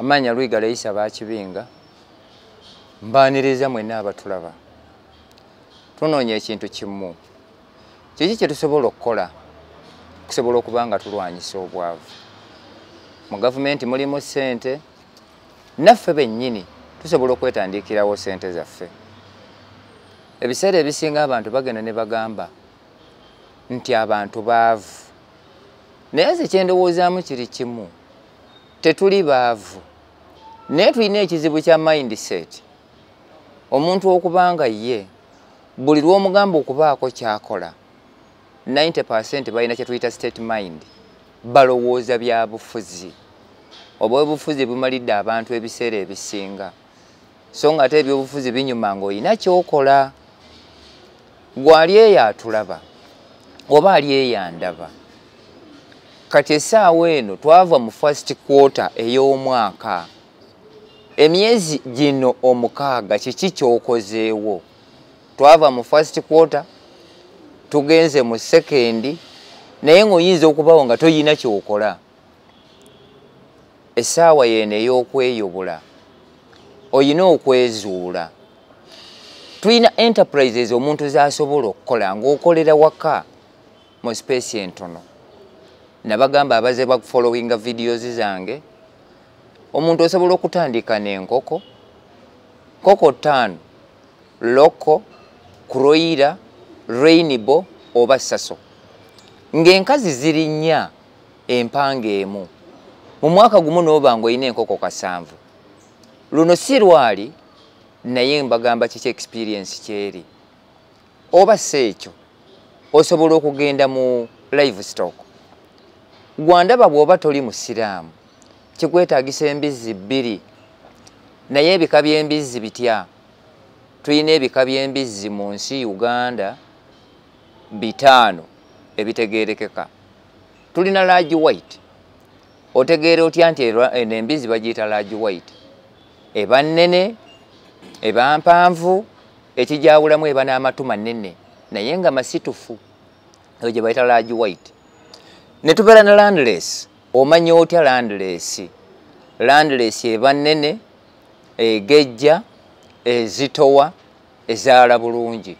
Amannya Lwiga Leisa Bakibinga, mbaaniriza mwenna abatulaba. Tunoonya ekintu kimu. Kiki kye tusobola okukola okusobola okuba nga tulwanyisa obwavu? Mu gavumenti mulimu ssente, naffe bennyini tusobola okwetandikirawo ssente zaffe. Ebiseera ebisinga abantu bagenda ne bagamba nti abantu baavu, naye nze kyendowoozaamu kiri kimu, tetuli baavu, naye tulina ekizibu kya mindset. Omuntu okubanga ye buli lw'omugamba okubaako kyakola, 90% balina kye tuyita state mind, balowooza bya bufuzi. Obwobufuzi bumalidde abantu ebiseera ebisinga, so nga ate ebyobufuzi binyuma ng'olina ky'okola. Gwali eyo atulaba oba ali eyo andaba. Kati essaawa eno twava mu first quarter ey'omwaka, emyezi gino 6 kiki ky'okozeewo? Twava mu first quarter tugenze mu second, naye ng'oyinza okubawo nga toyina ky'okola. Essaawa yeno ey'okweyubula, oyina okwezuula. Tulina enterprises omuntu z'asobola okukola ng'okolera waka mu space entono. Nabagamba abaze bakufollowinga videos zange, omuntu osobola okutandika n'enkoko, nkoko 5, loko, kuroira, rainbow oba saso, ng'enkazi ziri 4 empanga emu. Mu mwaka gumu n'oba ng'olina enkoko 7. Luno si lwali, naye mbagamba kiki experience kyeri. Oba si ekyo, osobola okugenda mu livestock. Gwandaba bw'oba toli musiraamu, kikwetaagisa embizzi 2. Naye ebika by'embizzi bitya? Tulina ebika by'embizzi mu nsi Uganda 5 ebitegeerekeka. Tulina large white. Otegeera otya nti eno embizzi bagiyita large white? Eba nnene, eba mpanvu, ekijawulamu eba n'amatu manene naye nga masitufu, eyo gye bayita large white. Ne tubeera ne landless. Omanya otya landless? Landless eba nnene, egejja, ezitowa, ezaala bulungi,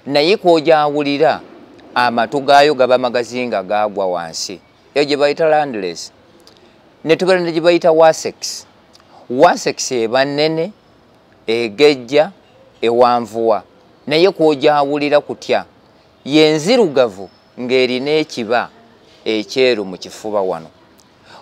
naye kw'ojawulira amatu gaayo gaba magazi nga gaagwa wansi, eyo gye bayita landless. Ne tubeera ne gye bayita Wassex. Wassex eba nnene, egejja, ewanvuwa, naye kw'ojawulira kutya? Yenzirugavu ng'erina ekiba ekyeru mu kifuba wano,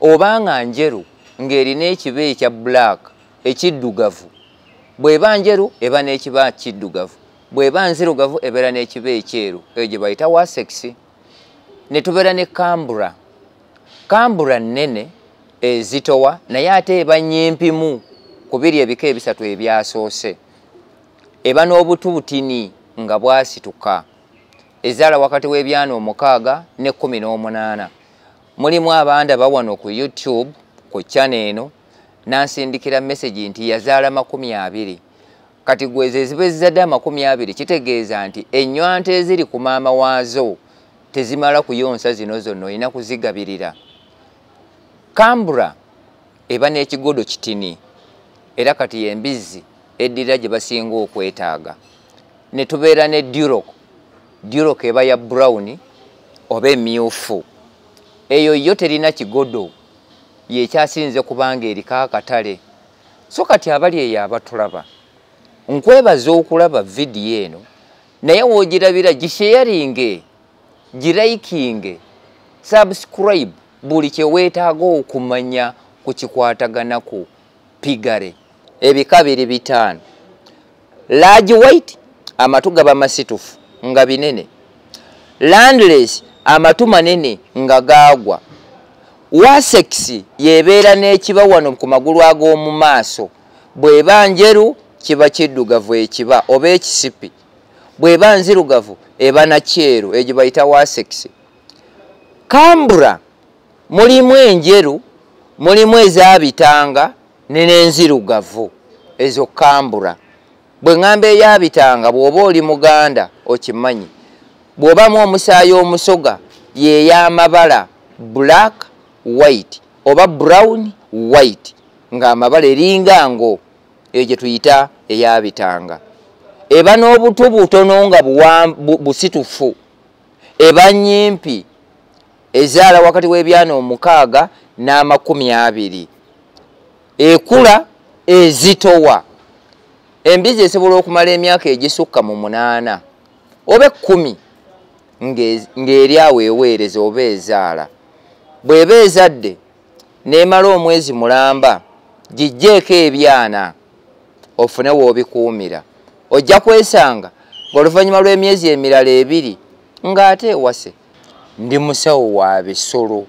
oba nga njeru ng'erina ekiba ekya black ekiddugavu. Bw'eba njeru eba n'ekiba kiddugavu, bw'eba nzirugavu ebeera n'ekiba ekyeru, eyo gye bayita Wassex. Ne tubeera ne Kambura. Kambura nnene, ezitowa, naye ate eba nnyimpimu ku biri ebika ebisatu ebyasoose. Eba n'obutu butini nga bwasituka, ezaala wakati w'ebyana 6 ne 18. Mulimu abandaba wano ku YouTube ku channel eno nansindikira message nti yazaala 20. Kati gwe ezo eziba ezizadde 20 kitegeeza nti ennywanto eziri ku maama waazo tezimala kuyonsa zino zonna, olina kuzigabirira. Kambura eba n'ekigodo kitini, era kati y'embizzi eddira gye basinga okwetaaga. Ne tubeera ne Duroc. Duroc eba ya brown oba emyufu, eyo yo terina kigodo, yekyasinze kubanga eriko akatale. So kati abali eyo abatulaba, nkwebaza okulaba vidiyo eno, naye w'ogirabira gisharinge, gilikinge, subscribe buli kye weetaaga okumanya ku kikwatagana ku piggery. Ebika biri 5. Large white, amatu gaba masitufu nga binene. Landless, amatu manene nga gaagwa. Wassex yebeera n'ekiba wano ku magulu ag'omu maaso, bw'eba njeru kiba kiddugavu ekiba oba ekisipi, bw'eba nzirugavu eba na kyeru, eyo gye bayita Wassex. Kambura mulimu enjeru, mulimu ezabitanga n'enzirugavu, ezo kambura. Bwe ŋŋamba eyabitanga, bw'oba oli Muganda okimanyi, bw'obamu omusaayi omusoga y'ey'amabala black white oba brown white, ng'amabala eringa ngo, eyo gye tuyita eyabitanga. Eba n'obutu butono nga busitufu, eba nnyimpi, ezaala wakati w'ebyana 6 na 20. Ekula ezitowa. Embizi esobola okumala emyaka egisukka mu 8 oba 10 ng'eri awo eweereza oba ezaala. Bw'eba ezadde n'emala omwezi mulamba, giggyeko ebyana ofune w'obikuumira. Ojja kwesanga ng'oluvannyuma lw'emyezi emirala 2 ng'ate ewase. Ndi musawo wa bisolo.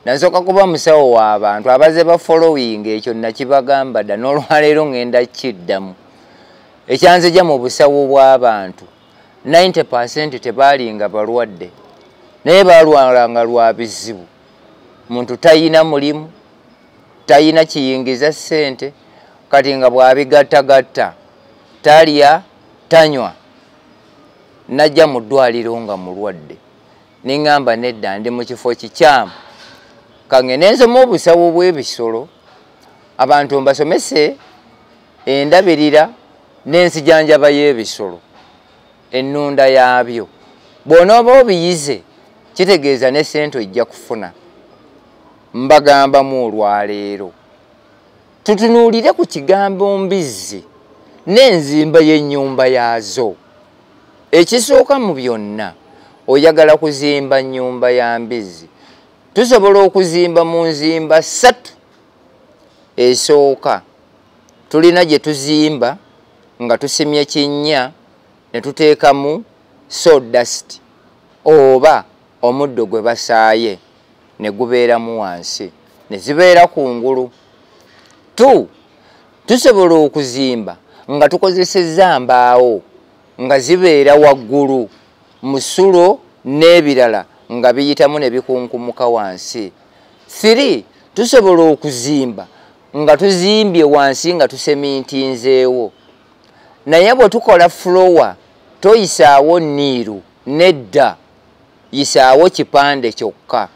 Nasooka kuba musawo w'abantu abaze ba following, ekyo nakibagamba dda, n'olwaleero ngenda kiddamu. Ekyanzija mu busawo bw'abantu 90% tebaalinga balwadde, naye baalwalanga lwa bizibu. Muntu tayina mulimu, tayina kiyingiza ssente, kati nga bw'abigattagatta talya tanywa. Najja mu ddwaliro nga mulwadde, ne ŋŋamba nedda, ndi mu kifo kikyamu, kangende nsome obusawo bw'ebisolo, abantu mbasomese endabirira n'ensijanjaba y'ebisolo, ennunda yaabyo. Bw'onooba obiyize kitegeeza ne ssente ojja kufuna. Mbagambamu olwaleero tutunuulire ku kigambo mbizzi n'enzimba y'ennyumba yaazo. Ekisooka mu byonna, oyagala kuzimba nnyumba ya mbizzi. Tusobola okuzimba mu nzimba 3. Esooka, tulina gye tuzimba nga tusimye kinnya ne tuteekamu sawdust oba omuddo gwe basaaye ne gubeeramu wansi ne zibeera kungulu. 2, tusobola okuzimba nga tukozesezza mbaawo nga zibeera waggulu, musulo n'ebirala nga biyitamu ne bikunkumuka wansi. 3, tusobola okuzimba nga tuzimbye wansi nga tusemintinzeewo. Naye bwe tukola floor, toyisaawo nniiru, nedda, yisaawo kipande kyokka.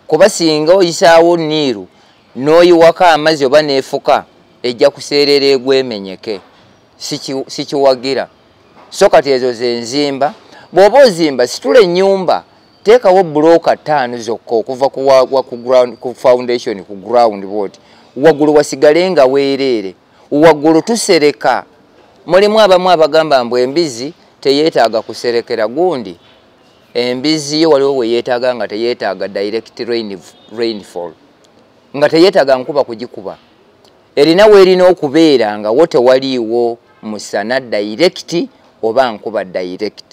Kuba singa oyisaawo nniiru n'oyiwako amazzi oba n'efuka, ejja kuseerera egwemenyeke. Sikiwagira. So kati ezo ze nzimba. Bw'oba ozimba, situla ennyumba, teekawo bbulooka 5 zokka okuva ku foundation, ku ground bw'oti. Waggulu wasigale nga weereere. Waggulu tusereka. Mulimu abamu abagamba mbu embizi teyeetaaga kuserekera gundi. Embizi yo waliwo we yeetaaga nga teyeetaaga direct rainfall, nga teyeetaaga nkuba kugikuba. Erina weerina okubeera nga wo tewaliiwo musana direct oba nkuba direct.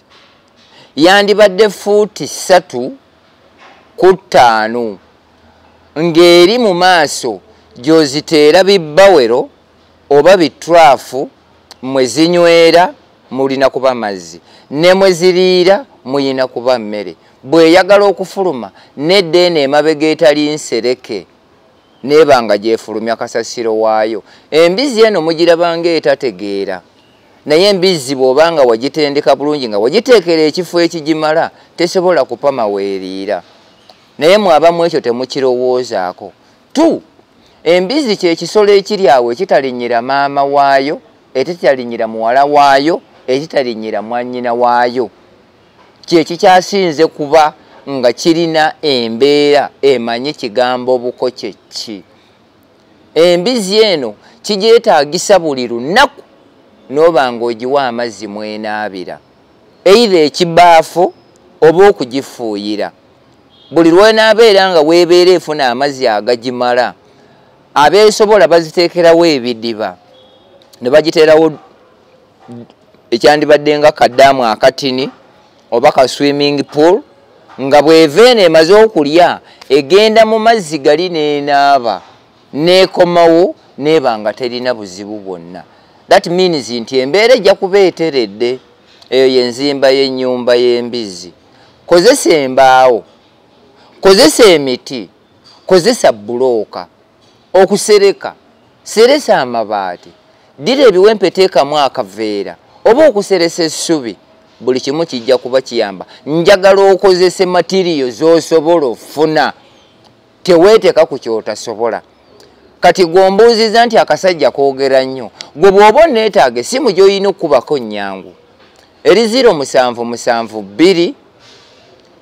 Yandibadde fuuti 3 ku 5 ng'eri mu maaso gy'oziteera bibbawero oba bitraafu mwe zinywera mulina kuba mazzi, ne mwe ziriira muyina kuba mmere. Bw'eyagala okufuluma nedda eno emabega etali nsereke, neeba nga gyefulumya kasasiro waayo. Embizi eno mugiraba ng'etategeera, naye embizzi bw'oba nga wagitendeka bulungi, nga wagiteekera ekifo ekigimala, tesobola kupama weeriira. Naye mwabamu ekyo temukirowoozaako. 2, embizi kye kisolo ekiri awo ekitalinnyira maama waayo, ekitalinnyira muwala waayo, ekitalinnyira mwannyina waayo. Kye kikyasinze kuba nga kirina embeera emanyi kigambo buko kye ki. Embizi eno kigyetaagisa buli lunaku n'oba ng'ogiwa amazzi mwenaabira, either ekibaafu oba okugifuuyira. Buli lw'onaabeera nga weebeera efuna amazzi agagimala, abeesobola baziteekerawo ebidiba ne bagiteerawo ekyandibadde nga kaddaamu akatini oba ka swimming pool, nga bw'eva eno emaze okulya egenda mu mazzi gali n'enaaba n'ekomawo n'eba nga terina buzibu bwonna. That means nti embeera ejja kuba eteredde. Eyo y'enzimba y'ennyumba y'embizzi. Kozesa embaawo, kozesa emiti, kozesa bbulooka okusereka, seresa amabaati, ddira ebiwempe teekamu akaveera oba okuseresa essubi. Buli kimu kijja kuba kiyamba. Njagala okozese matiriyo z'osobola ofuna, teweeteka ku ky'otasobola. Kati gw'ombuuzizza nti akasajja koogera nnyo, gwe bw'oba onneetaaga essimu gy'olina okukubako nnyangu eri 0772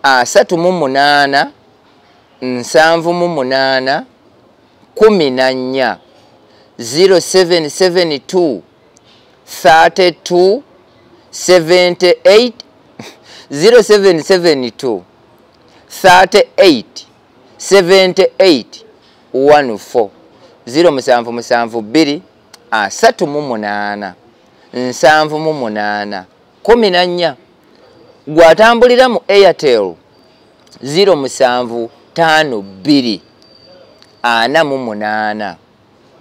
38 78 14, 0772 32 78 0772 38 78 14, 0772 38 78 14. Gwatambulira mu Airtel 0752 48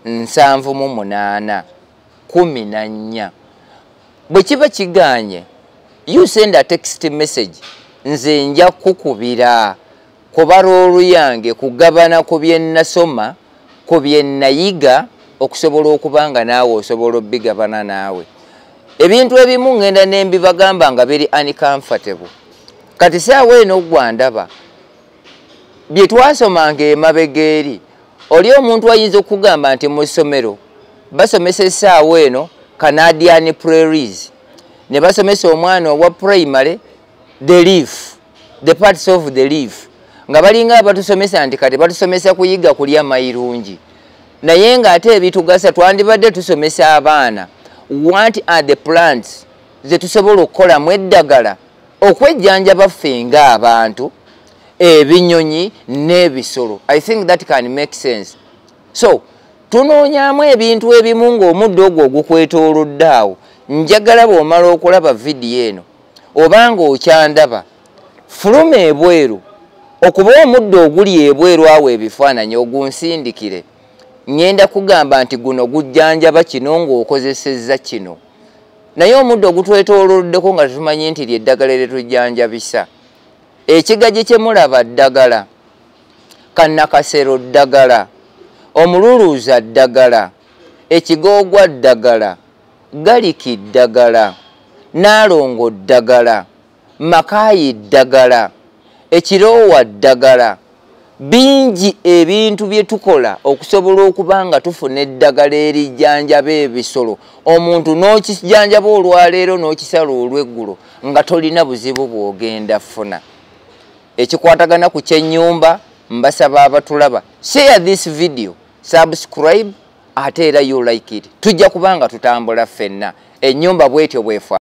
78 14. Bwe kiba kiganye, you send a text message, nze nja kukubira kuba role yange kugabana ku bye nasoma, ku bye nayiga, okusobola okuba nga naawe osobola obbigabana naawe. Ebintu ebimu ngenda ne mbibagamba nga biri uncomfortable. Kati saawa eno gwandaba bye twasomanga emabega eri, oli omuntu ayinza okugamba nti mu ssomero basomesa essaawa eno Canadian prairies, ne basomesa omwana owa primary the leaf, the parts of the leaf, nga balinga abatusomesa nti kati batusomesa kuyiga kulya mayirungi, naye ng'ate ebitugasa twandibadde tusomesa abaana what are the plants ze tusobola okukolamu eddagala okwejjanjaba ffe ng'abantu, ebinyonyi n'ebisolo. I think that can make sense. So tunoonyaamu ebintu ebimu ng'omuddo ogwo ogukwetoolodde awo. Njagala bw'omala okulaba vidiyo eno obanga okyandaba, fuluma ebweru okuba omuddo oguli ebweru awo ebifaananyi ogunsindikire, ŋŋenda kugamba nti guno gujjanjaba kino ng'okozesezza kino. Naye omuddo ogutwetooloddeko nga tetumanyi nti lyeddagala eritujjanjabisa. Ekigajji kye mulaba ddagala, kannakasero ddagala, omululuuza ddagala, ekigoogwa ddagala, galiki ddagala, naalongo ddagala, makaayi ddagala, ekiroowa ddagala. Bingi ebintu bye tukola okusobola okuba nga tufuna eddagala erijjanjaba ebisolo. Omuntu n'okijjanjaba olwaleero n'okisala olw'eggulo nga tolina buzibu bw'ogenda funa. Ekikwatagana ku kyennyumba, mbasaba abatulaba, share this video, subscribe, ate era you like it. Tujja kubanga tutambula ffenna. Ennyumba bwetyo bwefa.